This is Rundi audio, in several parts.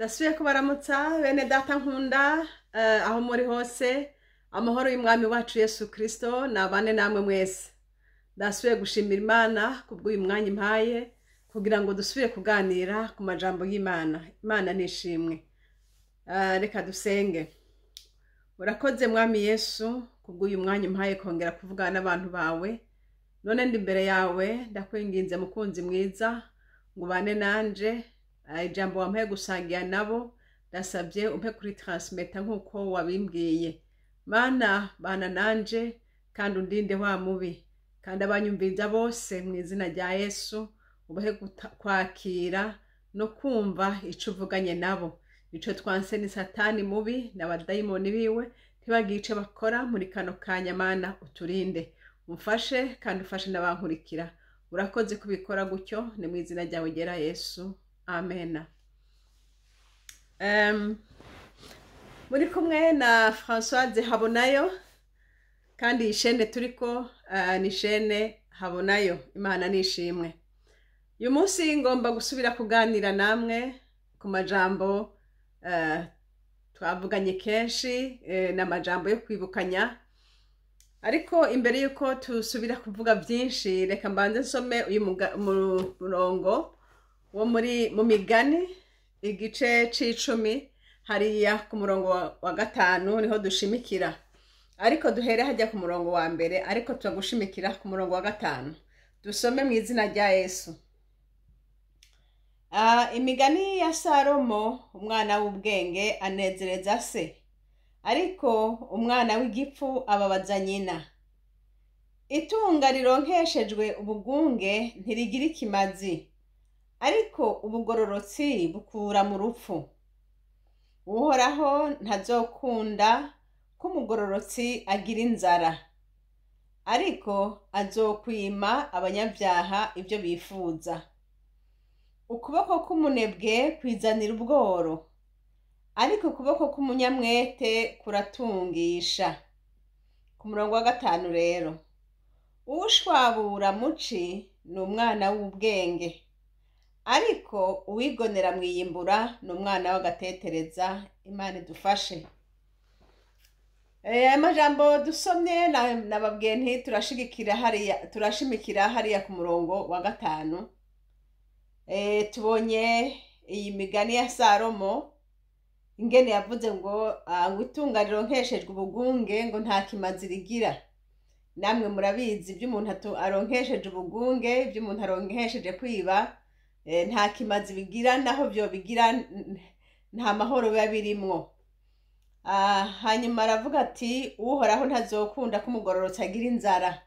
Ndasubiye kubaramutsa bene data nkunda, aho muri hose. Amahoro y'Umwami wacu Yesu Kristo nabane namwe mwese. Ndasubiye gushimira Imana kubw'uyu mwanya impaye kugira ngo dusubire kuganira ku majambo y'Imana. Imana nishimwe. Reka dusenge. Urakoze Mwami Yesu kubw'uyu mwanya umpaye kongera kuvugana n'abantu bawe. None ndi imbere yawe, ndakwinginze mukunzi mwiza ngo ubane nanje. Ijambo wampaye gusangira nabo, ndasabye umpe kuri transmeta nk'uko wabimbwiye. Mana, bana nanje kandi undinde wa mubi, kandi abanyumviriza bose mu izina rya Yesu ubahe kwakira no kumva ico uvuganye nabo. Ico twanse ni Satani mubi n'abadayimoni biwe, ntibagire ico bakora muri kano kanya. Mana, uturinde, umfashe kandi ufashe n'abankurikira. Urakoze kubikora gutyo, ni mu izina ryawe ryera Yesu, amena. Muri kumwe na Françoise Habonayo, kandi iyi shene turiko ni shene Habonayo. Imana nishimwe. Uyu munsi ngomba gusubira kuganira namwe ku majambo twavuganye kenshi, n'amajambo yo kwibukanya. Ariko imbere yuko tusubira kuvuga byinshi, reka mbanze nsome uyu murongo wo muri mu Migani, igice c'icumi, hariya ku murongo wa 5 niho dushimikira. Ariko duhere hajya ku murongo wa 1, ariko turagushimikira ku murongo wa 5. Dusome mu izina rya Yesu. Imigani ya Salomo: umwana w'ubwenge anezereza se, ariko umwana w'igipfu ababaza nyina. Itunga rironkeshejwe ubugunge ntirigira ikimazi, ariko ubugororotsi bukura mu rupfu. Uhoraho ntazokunda ko umugororotsi agira inzara, ariko azokwima abanyabyaha ibyo bifuza. Ukuboko k'umunebwe kwizanira ubworo, ariko ukuboko k'umunyamwete kuratungisha. Ku murongo wa 5 rero, uwushwabura muci ni umwana w'ubwenge, ariko uwigonera mwiyimbura ni umwana w'agatetereza. Imana idufashe. Aya majambo dusomye, nababwiye nti turashigikira hariya, turashimikira hariya ku murongo wa 5. Tubonye iyi migani ya Salomo ingene yavuze ngo itunga rironkeshejwe ubugunge ngo nta kimazi rigira. Namwe murabizi ibyo umuntu aronkesheje ubugunge, ibyo umuntu aronkesheje kwiba, nta kimazi bigira, naho byo bigira nta mahoro biba birimwo. Hanyuma aravuga ati Uhoraho ntazokunda ko umugororotsi agira inzara.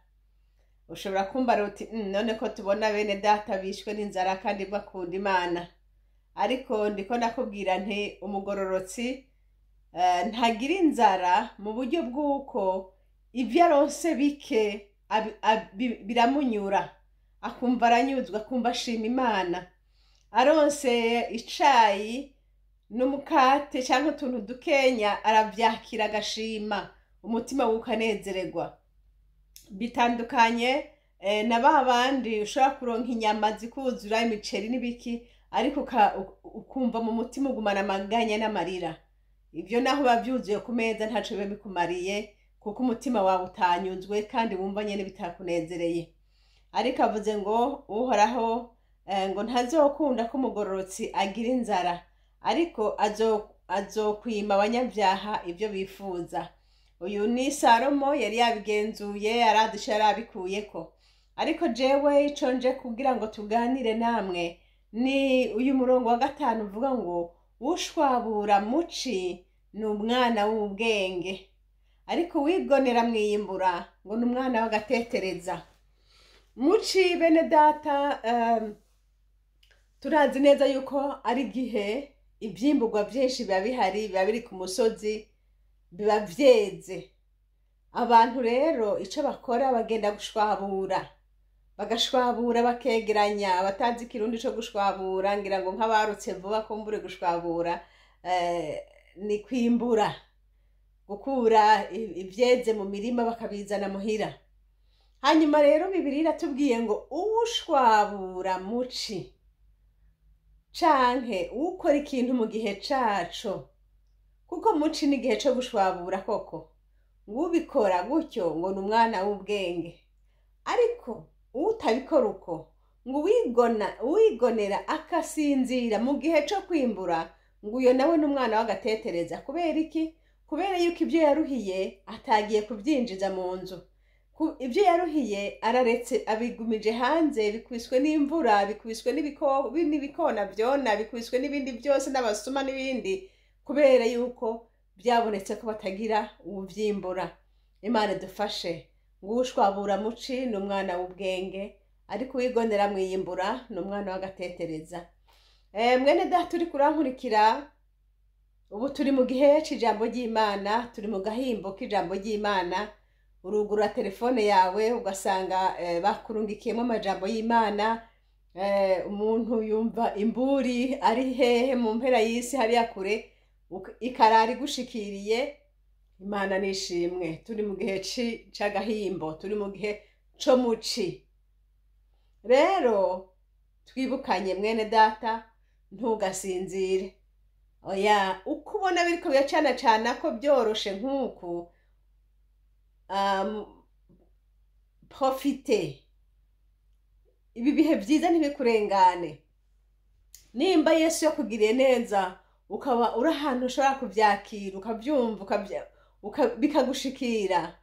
Ushobora kumbara uti none ko tubona bene data bishwe n'inzara kandi bakunda Imana. Ariko ndiko ndakubwira nti umugororotsi ntagira inzara mu buryo bw'uko ibyo aronse bike biramunyura, akumva aranyuzwa, akumva ashima Imana. Aronse icayi n'umukate cyangwa utuntu dukenya, aravyakira agashima, umutima wukanezererwa. Bitandukanye na ba bandi ushobora kuronka inyama zikuzura, imiceri n'ibiki, ariko ukumva mu mutima ugumana amaganya n'amarira. Ibyo naho biba byuzuye ku meza ntaco biba bikumariye, kuko umutima wawe utanyuzwe kandi wumva nyene bitakunezereye. Ariko avuze ngo Uhoraho ngo ntazokunda ko umugororotsi agira inzara, ariko azokwima abanyabyaha ibyo bifuza. Uyu ni Salomo, yari yabigenzuye, aradusha yarabikuyeko. Ariko jewe ico nje kugira ngo tuganire namwe ni uyu murongo wa 5 uvuga ngo ushwabura muci ni umwana w'ubwenge, ariko wigonera mwiyimbura ngo ni umwana w'agatetereza. Muci, bene data, turazi neza yuko ari igihe ivyimburwa vyinshi biba bihari, biba biri ku musozi, biba vyeze. Abantu rero ico bakora, bagenda gushwabura, bagashwabura, bakegeranya. Abatazi ikirundi co gushwabura, ngira ngo nk'abarutse vuba kumbure, gushwabura ni kwimbura, gukura ivyeze mu mirima bakabizana muhira. Hanyuma rero Bibiliya iratubwiye ngo uwushwabura muci Canke ukora ikintu mu gihe caco, kuko muci n'igihe co gushwabura koko, ngo ubikora gutyo ngo ni umwana w'ubwenge. Ariko utabikora uko, ngo uwigonera akasinzira mu gihe co kwimbura, ngo uyo nawe ni umwana w'agatetereza. Kubera iki? Kubera yuko ibyo yaruhiye atagiye kubyinjiza mu nzu. Ibyo yaruhiye araretse abigumije hanze, bikubiswe n'imvura, bikubiswe n'ibikona vyona, bikubiswe n'ibindi byose n'abasuma n'ibindi, kubera yuko byabonetse ko batagira uwuvyimbura. Imana idufashe. Ngo ushwabura muci ni umwana w'ubwenge, ariko uwigonera mwiyimbura ni umwana w'agatetereza. Mwene data uri kurankurikira, ubu turi mu gihe c'ijambo ry'Imana, turi mu gahimbo k'ijambo ry'Imana. Urugura telefone yawe ugasanga bakurungikiyemo amajambo y'Imana. Umuntu yumva imburi ari hehe mu mpera y'isi hariya kure, ikarara igushikiriye. Imana nishimwe. Turi mu gihe c'agahimbo, turi mu gihe co muci. Rero twibukanye mwene data, ntugasinzire. Oya, uko ubona biriko biracanacana ko byoroshe nk'uku, profite. Ibi bihe vyiza ntibikurengane. Nimba Yesu yakugiriye neza, ukaba uri ahantu ushobora kuvyakira, ukavyumva, bikagushikira,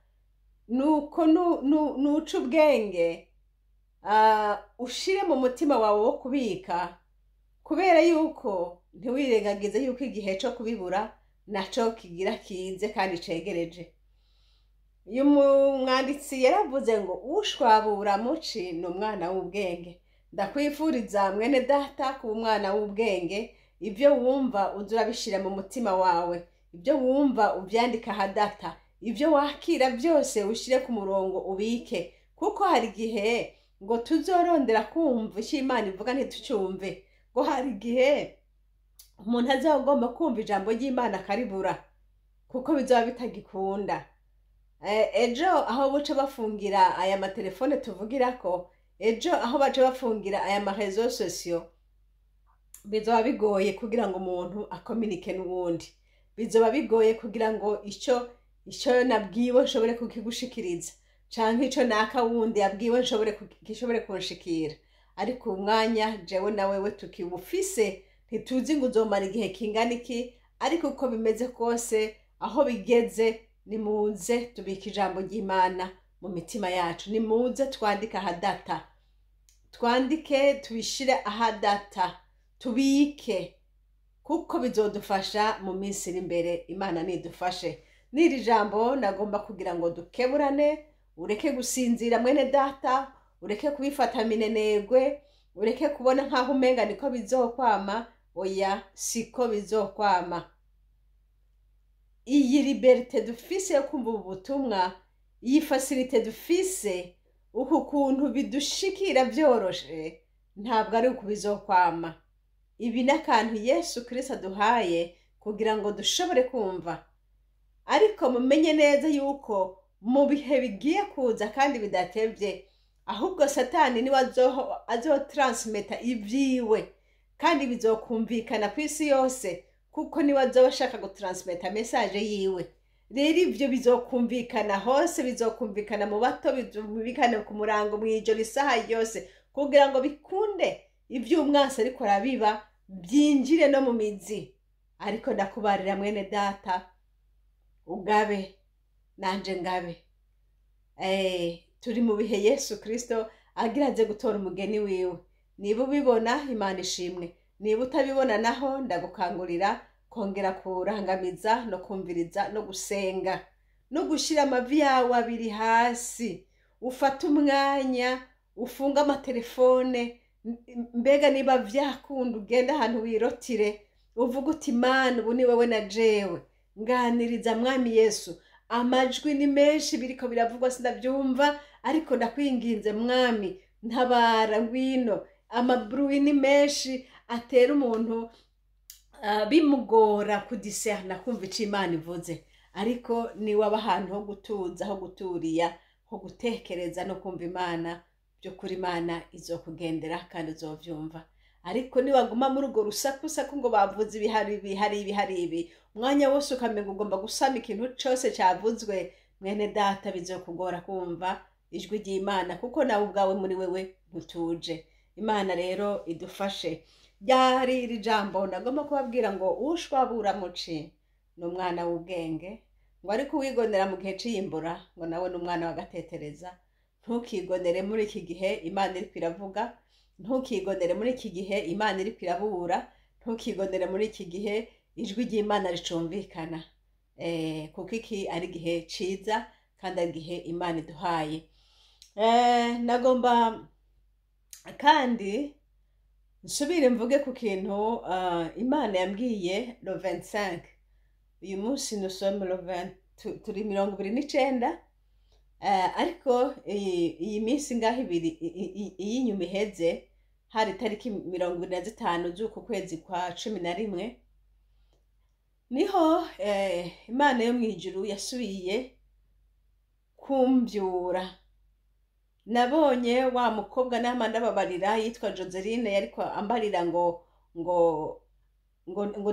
nuko nuca ubwenge, ushire mu mutima wawe wo kubika, kubera yuko ntiwirengagize yuko igihe co kubibura naco kigira kize kandi cegereje. Uyu mwanditsi yaravuze ngo ushwabura muci ni umwana w'ubwenge. Ndakwifuriza mwene data kuba umwana w'ubwenge. Ibyo wumva uza urabishira mu mutima wawe, ibyo wumva uvyandika ahadata, ibyo wakira byose ushire ku murongo ubike, kuko hari igihe ngo tuzorondera kumva icyo Imana ivuga ntitucyumve, ngo hari igihe umuntu azagomba kumva ijambo ry'Imana akaribura, kuko bizoba bitagikunda. Ejo aho buca bafungira aya matelefone tuvugirako, ejo aho baca bafungira aya marezo sosiyo, bizoba bigoye kugira ngo umuntu akominike n'uwundi. Bizoba bigoye kugira ngo ico nabwiwe nshobore kukigushikiriza, canke ico naka wundi yabwiwe gishobore kunshikira. Ariko umwanya jewe na wewe tukiwufise, ntituzi ngo uzomara igihe kingana iki, ariko uko bimeze kose, aho bigeze, nimuze tubike ijambo ry'Imana mu mitima yacu. Nimuze twandike ahadata, twandike tubishire ahadata, tubike, kuko bizodufasha mu minsi iri imbere. Imana nidufashe. N'iri jambo nagomba kugira ngo dukeburane, ureke gusinzira mwene data, ureke kubifata minenegwe, ureke kubona nkaho umenga niko bizokwama. Oya, siko bizokwama. Iyi liberté dufise yo kumva ubu butumwa, iyi facilité dufise, uku kuntu bidushikira byoroshe, ntabwo ari uku bizokwama. Ibi n'akantu Yesu Kristo aduhaye kugira ngo dushobore kumva. Ariko mumenye neza yuko mu bihe bigiye kuza kandi bidatevye, ahubwo Satani niwe azotransmeta ivyiwe, kandi bizokumvikana ku isi yose, kuko niwe azoba ashaka gutransmeta message yiwe. Rero ivyo bizokumvikana hose, bizokumvikana mu bato, bizokumvikana ku murango, mw'ijoro, isaha yose, kugira ngo bikunde ivyo umwansi ariko arabiba byinjire no mu mizi. Ariko ndakubarira mwene data, ugabe nanje ngabe. Turi mu bihe Yesu Kristo agira aze gutora umugeni wiwe. Niba ubibona, Imana ishimwe. Niba utabibona naho, ndagukangurira kongera kurangamiza no kumviriza no gusenga no gushira amavi yawe abiri hasi, ufate umwanya, ufunge amatelefone, mbega niba vyakunda ugende ahantu wirotire, uvuge uti Imana ubu ni wewe na jewe, nganiriza Mwami Yesu. Amajwi ni menshi biriko biravugwa sindavyumva, ariko ndakwinginze Mwami ntabara, ngwino. Amabruwi ni menshi atera umuntu bimugora kudiserna kumva ico Imana ivuze, ariko niwaba ahantu ho gutuza, ho guturiya, ho gutekereza no kumva Imana, by'ukuri Imana izokugendera kandi uzovyumva. Ariko niwaguma muri urwo rusakusaku ngo bavuze ibi, hari ibi, hari ibi, hari ibi, umwanya wose ukamenya ugomba gusama ikintu cose cavuzwe, mwene data, bizokugora kumva ijwi ry'Imana, kuko nawe ubwawe muri wewe ntutuje. Imana rero idufashe. Ryari iri jambo ndagomba kubabwira ngo ushwabura muci ni umwana w'ubwenge, ngo ariko uwigonera mu gihe c'iyimbura ngo nawe ni umwana w'agatetereza. Ntukigonere muri iki gihe Imana iriko iravuga, ntukigonere muri iki gihe Imana iriko irabura, ntukigonere muri iki gihe ijwi ry'Imana ricumvikana, kuko iki ari igihe ciza kandi ari igihe Imana iduhaye. Nagomba kandi nsubire mvuge ku kintu Imana yambwiye le 25. Uyu munsi nous sommes le 20, turi 29, ariko iyi minsi ngaho ibiri iy'inyuma iheze, hari itariki 25 z'uku kwezi kwa 11, niho Imana yo mw'ijuru yasubiye kumbyura. Nabonye wa mukobwa nama ndababarira yitwa Joseline, yariko ambarira ngo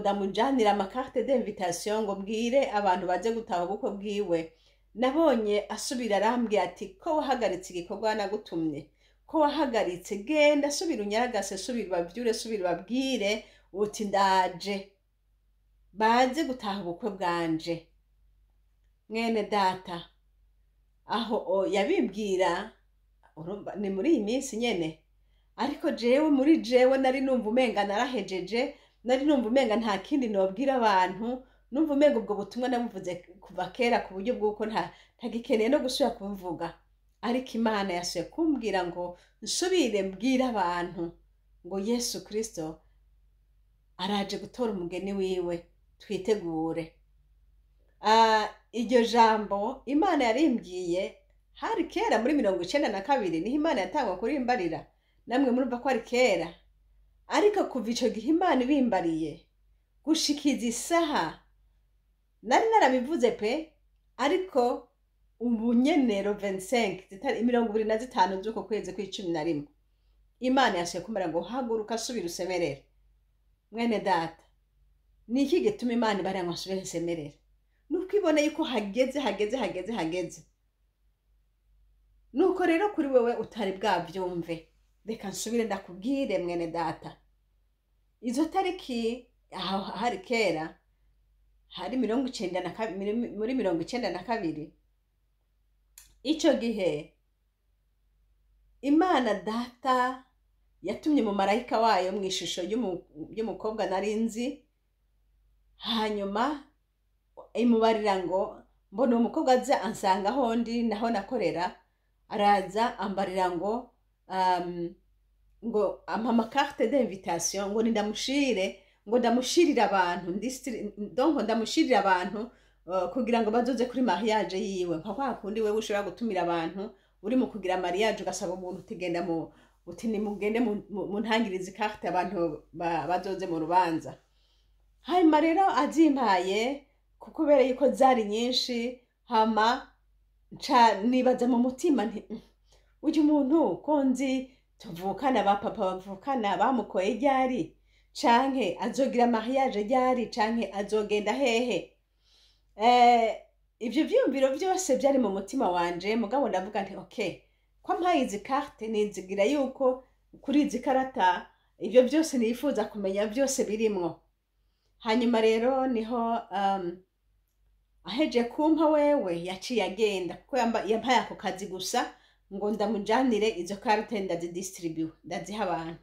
ndamujanire ama carte d'invitation, ngo mbwire abantu baze gutaha ubukwe bwiwe. Nabonye asubira arambwira ati: "Ko wahagaritse igikorwa nagutumye, ko wahagaritse, genda, subira unyaragase, subira ubavyure, subira ubabwire uti ndaje, baze gutaha ubukwe bwanje." Mwene data, aho yabimbwira, urumva ni muri iyi minsi nyene, ariko jewe muri jewe nari numva umenga narahejeje, nari numva umenga nta kindi nobwira abantu, numva umenga ubwo butumwa nabuvuze kuva kera, ku buryo bw'uko ntagikeneye no gusubira kubuvuga. Ariko Imana yasuye kumbwira ngo nsubire mbwire abantu ngo Yesu Kristo araje gutora umugeni wiwe, twitegure. Iryo jambo Imana yarimbwiye hari kera muri 92, niho Imana yatangwa kurimbarira. Namwe murumva ko ari kera, ariko kuva ico gihe Imana ibimbariye gushikiza isaha, nari narabivuze pe, ariko ubu nyene le 25, 25 z'uko kwezi kw'11, Imana yasuye kumbwira ngo haguruka, subira usemerere. Mwene data, ni iki gituma Imana ibarira ngo nsubire nsemerere? Nuko ibona yuko hageze, hageze, hageze, hageze. Nuko rero kuri wewe utari bwavyumve, reka nsubire ndakubwire, mwene data. Izo tariki, aho hari kera, hari muri 92. Ico gihe Imana Data yatumye mu marayika wayo mu ishusho y'umukobwa nari nzi, hanyuma imubarira ngo mbona uwo mukobwa aza ansanga aho ndi, naho nakorera, araza ambarira ngo ampa ama carte d'invitation, ngo nindamushire, ngo ndamushirire abantu, donc ndamushirire abantu kugira ngo bazoze kuri mariage yiwe, nka kwa kundi wewe ushobora gutumira abantu uri mu kugira mariage, ugasaba umuntu utigenda mu uti nimugende muntangirize carte, abantu bazoze mu rubanza. Hanyuma rero azimpaye, kuko kubera yuko zari nyinshi, hama nca nibaza mu mutima nti: Uyu muntu ko nzi tuvukana, ba papa bavukana, bamukoye ryari, canke azogira mariage ryari, canke azogenda hehe?" Ivyo vyiyumviro vyose vyari mu mutima wanje, mugabo ndavuga nti: "Okay, ko mpaye izi carte, nizigira yuko kuri izi karata ivyo vyose nifuza kumenya vyose birimwo." Hanyuma rero niho aheje kumpa, wewe yaciye agenda, kuko yampaye ako kazi gusa ngo ndamujanire izo carte, ndazidistribuwe, ndaziha abantu.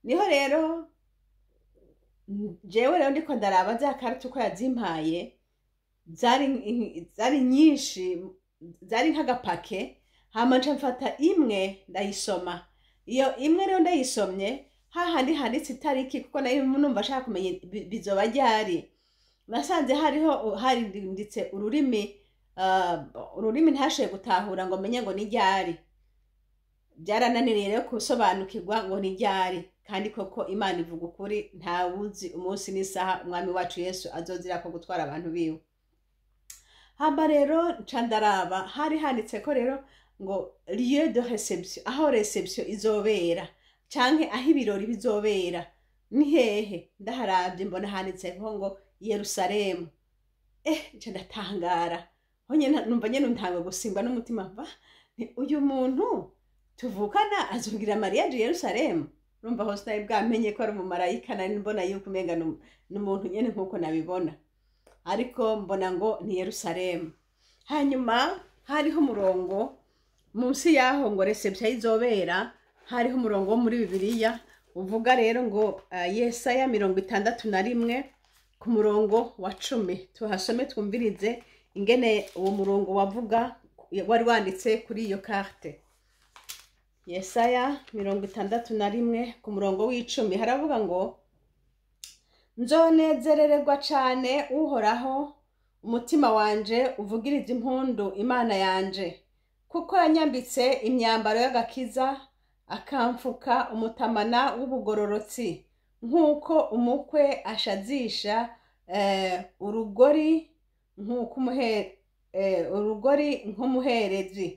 Niho rero jewe rero ndiko ndaraba za carte uko yazimpaye, zari nyinshi, zari nk'agapake. Hama nca mfata imwe ndayisoma. Iyo imwe rero ndayisomye, hahandi handitse itariki, kuko nayo numva ashaka kumenya bizoba ryari, nasanze hariho harinditse ururimi ntashoboye gutahura ngo menye ngo ni ryari. Byarananiriye rero gusobanukirwa ngo ni ryari. Kandi koko Imana ivuga ukuri, ntawuzi umunsi n'isaha Umwami wacu Yesu azozira ko gutwara abantu biwe. Hama rero nca ndaraba, hari handitse ko rero ngo lieu de réception, aho réception izobera. Canke aho ibirori bizobera ni hehe? Ndaharavye mbona handitseho ngo Yerusalemu. Nca ndatangara. Ho nyene numva nyene ntangwe gusimba n'umutima, mva nti uyu muntu tuvukana azogira mariage i Yerusalemu. Urumva hose nari bwamenye ko ari umumarayika, nari mbona yuko umenga ni umuntu nyene nkuko nabibona, ariko mbona ngo ni Yerusalemu. Hanyuma hariho umurongo munsi yaho ngo reception izobera, hariho umurongo wo muri Bibiliya uvuga rero ngo Yesaya 61 ku murongo wa 10. Tuhasome twumvirize ingene uwo murongo wavuga, wari wanditse kuri iyo carte. Yesaya 61 ku murongo w'10 haravuga ngo: "Nzonezerererwa cane Uhoraho, umutima wanje uvugiriza impundu Imana yanje, kuko yanyambitse imyambaro y'agakiza, akamfuka umutamana w'ubugororotsi, nk'uko umukwe ashazisha urugori nk'uko urugori nk'umuherezi,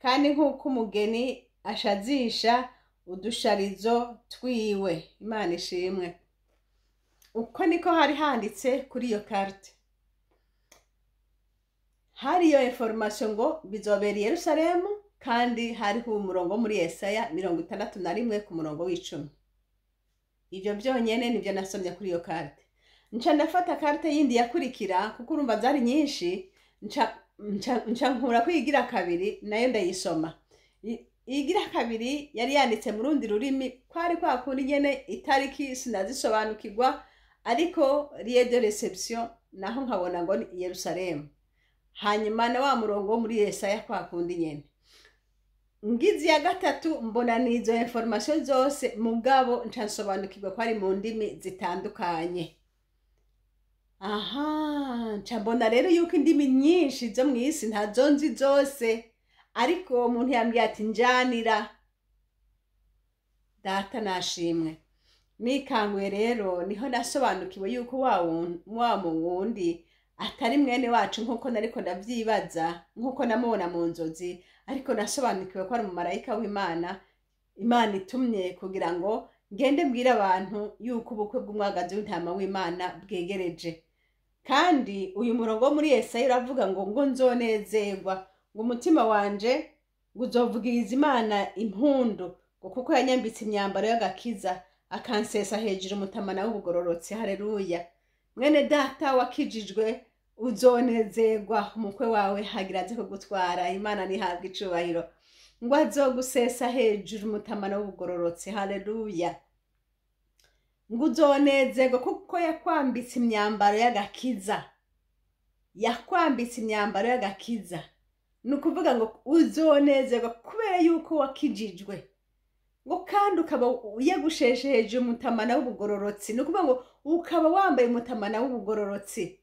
kandi nk'uko umugeni ashazisha udusharizo twiwe." Imana ishimwe. Uko niko hari handitse kuri iyo carte. Hari iyo information ngo bizobera i Yerusalemu, kandi hariho umurongo muri Yesaya 61 ku murongo w'10. Ivyo byonyene nivyo nasomye kuri iyo carte. Nca ndafata carte yindi yakurikira, kuko urumva zari nyinshi, nca nkura kwigira kabiri, nayo ndayisoma. Iyigira kabiri yari yanditse mu rundi rurimi, kwari kwa kundi nyene, itariki sinazisobanukirwa, ariko lieu de reception naho nkabona ngo ni Yerusalemu. Hanyuma na wa murongo wo muri Yesaya kwa kundi nyene. Ngizi ya gatatu mbona nizo information zose, mugabo nca nsobanukirwa ko ari mu ndimi zitandukanye. Aha nca mbona rero yuko indimi nyinshi zo mw'isi ntazo nzi zose, ariko uwo muntu yambwiye ati njanira. Data nashimwe. Nikanguye rero niho nasobanukiwe yuko wa wundi atari mwene wacu nkuko nariko ndavyibaza, nkuko namubona mu nzozi, ariko nasobanukiwe ko ari umumarayika w'Imana, Imana itumye kugira ngo ngende mbwire abantu yuko ubukwe bw'umwagazi w'intama w'Imana bwegereje. Kandi uyu murongo wo muri Yesaya uravuga ngo nzonezerwa, ngo umutima wanje ngo uzovugiriza Imana impundu, ngo kuko yanyambitse imyambaro y'agakiza, akansesa hejuru umutamana w'ubugororotsi. Haleluya. Mwene data wakijijwe, uzonezerwa, umukwe wawe hagira aze kugutwara. Imana nihabwe icubahiro. Ngo azogusesa hejuru umutamana w'ubugororotsi. Haleluya. Ngo uzonezerwa kuko yakwambitse imyambaro y'agakiza, yakwambitse imyambaro y'agakiza. Ni ukuvuga ngo uzonezerwa kubera yuko wakijijwe, ngo kandi ukaba yagusheshe hejuru umutamana w'ubugororotsi. Ni ukuvuga ngo ukaba wambaye umutamana w'ubugororotsi,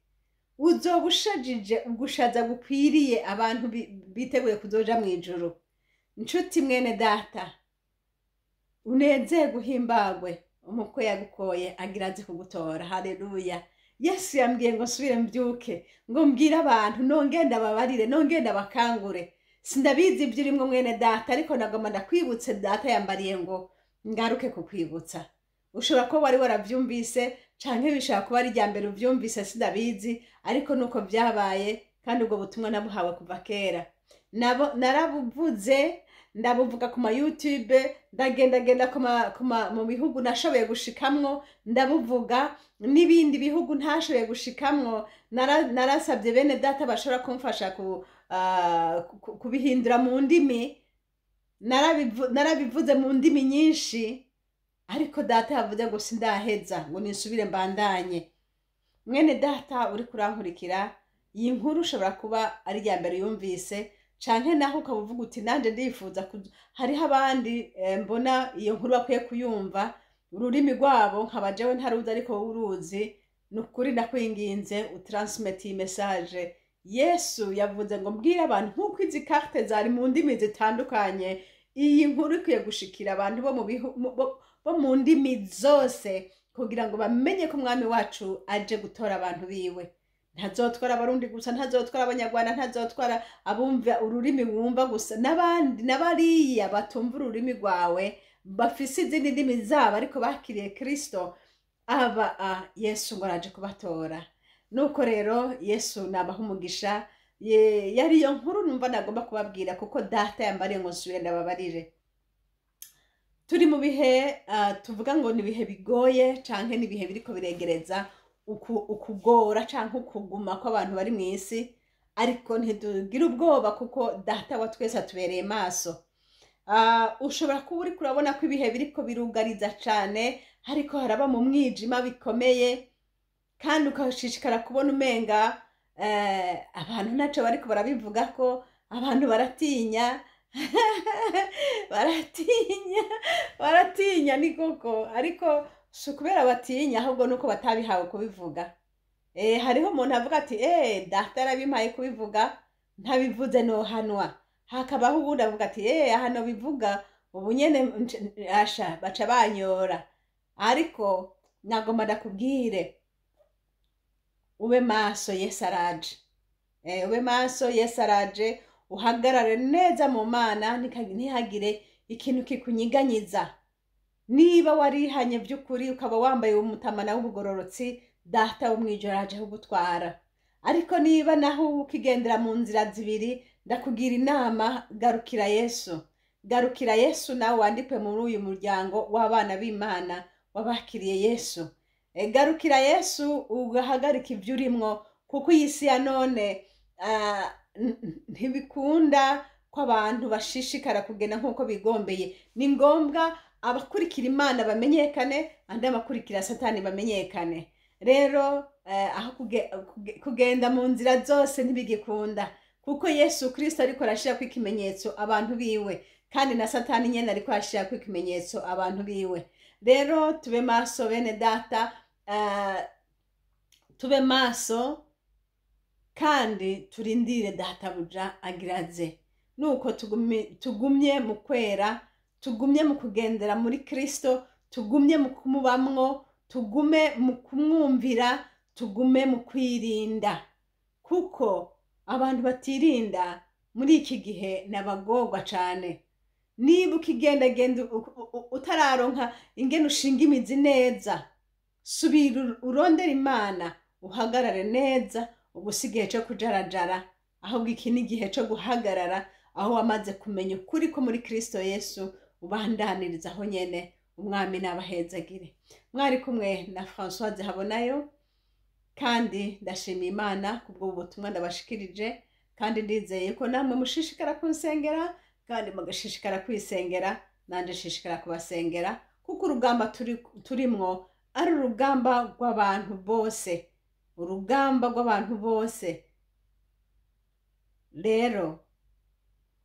uzoba ushajije ugushaza gukwiriye abantu biteguye kuzoja mu ijuru. Nshuti mwene data, unezerwe, uhimbagwe, umukwe yagukoye agira aze kugutora. Haleluya. Yesu yambwiye ngo nsubire mbyuke, ngo mbwire abantu, nongende ndababarire, nongende ndabakangure. Sindabizi ibyo urimwo mwene data, ariko nagomba ndakwibutse. Data yambariye ngo ngaruke kukwibutsa. Ushobora kuba wari waravyumvise, canke bishobora kuba ari irya mbere uvyumvise, sindabizi, ariko nuko vyabaye. Kandi ubwo butumwa nabuhawe kuva kera. Narabuvuze, ndabuvuga ku ma YouTube, ndagendagenda mu bihugu nashoboye gushikamwo ndabuvuga, n'ibindi bihugu ntashoboye gushikamwo narasabye bene data bashobora kumfasha kubihindura mu ndimi. Narabivuze mu ndimi nyinshi, ariko data yavuze ngo sindaheza, ngo nisubire mbandanye. Mwene data uri kurankurikira, iyi nkuru ushobora kuba ari irya mbere yumvise, canke naho ukaba uvuga uti nanje ndifuza, hariho abandi mbona iyo nkuru bakwiye kuyumva ururimi rwabo, nkaba jewe ntaruzi ariko wowe uruzi. Ni ukuri ndakwinginze utransmete iyi message. Yesu yavuze ngo mbwire abantu, nk'uko izi carte zari mu ndimi zitandukanye, iyi nkuru ikwiye gushikira abantu bo mu ndimi zose, kugira ngo bamenye ko umwami wacu aje gutora abantu biwe. Ntazotwara Abarundi gusa, ntazotwara Abanyarwanda, ntazotwara abumva ururimi wumva gusa, n'abandi n'abariya batumva ururimi rwawe. bafise izindi ndimi zabo ariko bakiriye Kristo, aba Yesu ngo araje kubatora. Nuko rero Yesu nabaha umugisha. Yari iyo nkuru numva nagomba kubabwira, kuko data yambariye ngo nsubire ndababarire. Turi mu bihe tuvuga ngo ni ibihe bigoye, canke ni ibihe biriko biregereza ukugora canke ukuguma kw'abantu bari mw'isi, ariko ntidugire ubwoba kuko data wa twese atubereye maso. Ushobora kuba uriko urabona ko ibihe biriko birugariza cane, ariko haraba mu mwijima bikomeye, kandi ukashishikara kubona umenga abantu ntaco bariko barabivuga, ko abantu baratinya baratinya baratinya, ni koko, ariko si ukubera batinya, ahubwo nuko batabihawe kubivuga. Hariho umuntu avuga ati data yarabimpaye kubivuga, ntabivuze nohanwa. Hakabaho uwundi avuga ati aha nobivuga ubu nyene asha baca banyora. Ariko nagomba ndakubwire ube maso, Yesu araje. Ube maso, Yesu araje. Uhagarare neza mu Mana, ntihagire ikintu kikunyiganyiza. Niba warihanye by'ukuri ukaba wambaye umutamana w'ubugororotsi, data wo mw'ijoro araje kugutwara. Ariko niba naho ukigendera mu nzira zibiri, ndakugira inama, garukira Yesu. Garukira Yesu, nawe wandikwe muri uyu muryango w'abana b'Imana wabakiriye Yesu. Garukira Yesu, ugahagarika ibyo urimwo, kuko iyi si ya none ntibikunda ko abantu bashishikara kugenda nk'uko bigombeye. Ni ngombwa abakurikira Imana bamenyekane, andi abakurikira Satani bamenyekane. Rero aho kugenda mu nzira zose ntibigikunda, kuko Yesu Kristo ariko arashirako ikimenyetso abantu biwe, kandi na Satani nyene ariko arashirako ikimenyetso abantu biwe. Rero tube maso bene data, tube maso kandi turindire databuja agiraze. Nuko tugumye mu kwera, tugumye mu kugendera muri Kristo, tugumye mu kumubamwo, tugume mu kumwumvira, tugume mu kwirinda, kuko abantu batirinda muri iki gihe nabagorwa cane. Niba ukigendagenda utararonka ingene ushinga imizi neza, subira urondera Imana, uhagarare neza. Ubu si igihe cyo kujarajara, ahubwo iki ni igihe cyo guhagarara aho wamaze kumenya ukuri ko muri Kristo Yesu, ubandaniriza aho nyene. Umwami n'abahezagire. Mwari kumwe na Françoise Habonayo, kandi ndashimiye Imana kubwo butumwa ndabashikirije, kandi ndizeye ko namwe mushishikara kunsengera, kandi mugashishikara kwisengera, nanje shishikara kubasengera, kuko urugamba turimwo ari urugamba rw'abantu bose, urugamba rw'abantu bose. Rero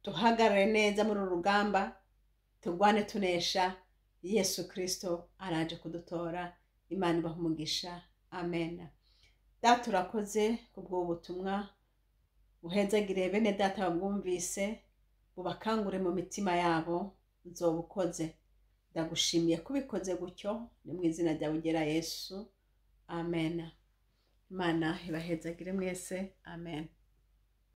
tuhagarare neza muri uru rugamba, turwane tunesha. Yesu Kristo araje kudutora. Imana ibahe umugisha. Amen. Data, urakoze kubw'ubu butumwa, uhezagire bene data babwumvise, bubakangure mu mitima yabo, uzoba ukoze. Ndagushimiye kubikoze gutyo, ni mu izina ryawe ugera Yesu. Amen. Imana ibahezagire mwese. Amen.